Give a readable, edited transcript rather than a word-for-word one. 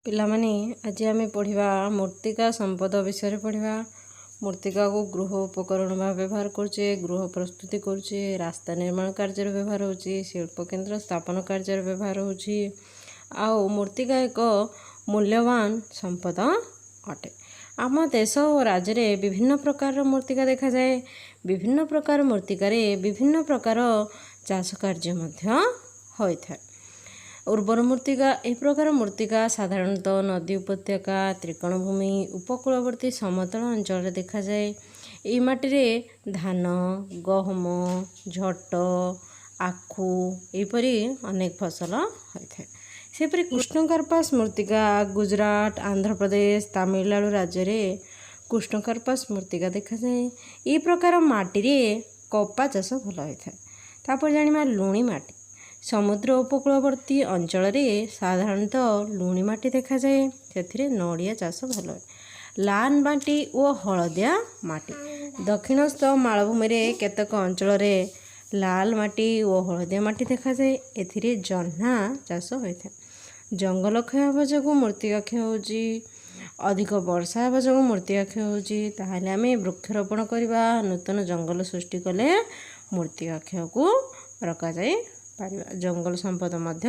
ପିଲାମାନେ, ଆଜି ଆମେ ପଢ଼ିବା ମୃତ୍ତିକା ସମ୍ପଦ ବିଷୟରେ ପଢ଼ିବା। ମୃତ୍ତିକାକୁ ଗୃହ ଉପକରଣ ଭାବେ ବ୍ୟବହାର କରୁଛେ, ଗୃହ ପ୍ରସ୍ତୁତି କରୁଛେ, ରାସ୍ତା ନିର୍ମାଣ କାର୍ଯ୍ୟରେ ବ୍ୟବହାର ହେଉଛି, ଶିଳ୍ପ କେନ୍ଦ୍ର ସ୍ଥାପନ କାର୍ଯ୍ୟରେ ବ୍ୟବହାର ହେଉଛି। ଆଉ ମୃତ୍ତିକା ଏକ ମୂଲ୍ୟବାନ ସମ୍ପଦ ଅଟେ। ଆମ ଦେଶ ଓ ରାଜ୍ୟରେ ବିଭିନ୍ନ ପ୍ରକାରର ମୃତ୍ତିକା ଦେଖାଯାଏ। ବିଭିନ୍ନ ପ୍ରକାର ମୃତ୍ତିକାରେ ବିଭିନ୍ନ ପ୍ରକାର ଚାଷ କାର୍ଯ୍ୟ ମଧ୍ୟ ହୋଇଥାଏ। ଉର୍ବର ମୃତ୍ତିକା: ଏହି ପ୍ରକାର ମୃତ୍ତିକା ସାଧାରଣତଃ ନଦୀ ଉପତ୍ୟକା, ତ୍ରିକୋଣଭୂମି, ଉପକୂଳବର୍ତ୍ତୀ ସମତଳ ଅଞ୍ଚଳରେ ଦେଖାଯାଏ। ଏହି ମାଟିରେ ଧାନ, ଗହମ, ଝୋଟ, ଆଖୁ ଏହିପରି ଅନେକ ଫସଲ ହୋଇଥାଏ। ସେହିପରି କୃଷ୍ଣକାର୍ପାସ ମୃତ୍ତିକା: ଗୁଜୁରାଟ, ଆନ୍ଧ୍ରପ୍ରଦେଶ, ତାମିଲନାଡ଼ୁ ରାଜ୍ୟରେ କୃଷ୍ଣକାର୍ପାସ ମୃତ୍ତିକା ଦେଖାଯାଏ। ଏହି ପ୍ରକାର ମାଟିରେ କପା ଚାଷ ଭଲ ହୋଇଥାଏ। ତାପରେ ଜାଣିବା ଲୁଣି ମାଟି। ସମୁଦ୍ର ଉପକୂଳବର୍ତ୍ତୀ ଅଞ୍ଚଳରେ ସାଧାରଣତଃ ଲୁଣି ମାଟି ଦେଖାଯାଏ। ସେଥିରେ ନଡ଼ିଆ ଚାଷ ଭଲ ହୁଏ। ଲାଲ ମାଟି ଓ ହଳଦିଆ ମାଟି: ଦକ୍ଷିଣସ୍ଥ ମାଳଭୂମିରେ କେତେକ ଅଞ୍ଚଳରେ ଲାଲ ମାଟି ଓ ହଳଦିଆ ମାଟି ଦେଖାଯାଏ। ଏଥିରେ ଜହ୍ନା ଚାଷ ହୋଇଥାଏ। ଜଙ୍ଗଲ କ୍ଷୟ ହେବା ଯୋଗୁଁ ମୃତ୍ତିକା କ୍ଷୟ ହେଉଛି। ଅଧିକ ବର୍ଷା ହେବା ଯୋଗୁଁ ମୃତ୍ତିକା କ୍ଷୟ ହେଉଛି। ତାହେଲେ ଆମେ ବୃକ୍ଷରୋପଣ କରିବା, ନୂତନ ଜଙ୍ଗଲ ସୃଷ୍ଟି କଲେ ମୃତ୍ତିକା କ୍ଷୟକୁ ରୋକାଯାଇ ପାରିବା। ଜଙ୍ଗଲ ସମ୍ପଦ ମଧ୍ୟ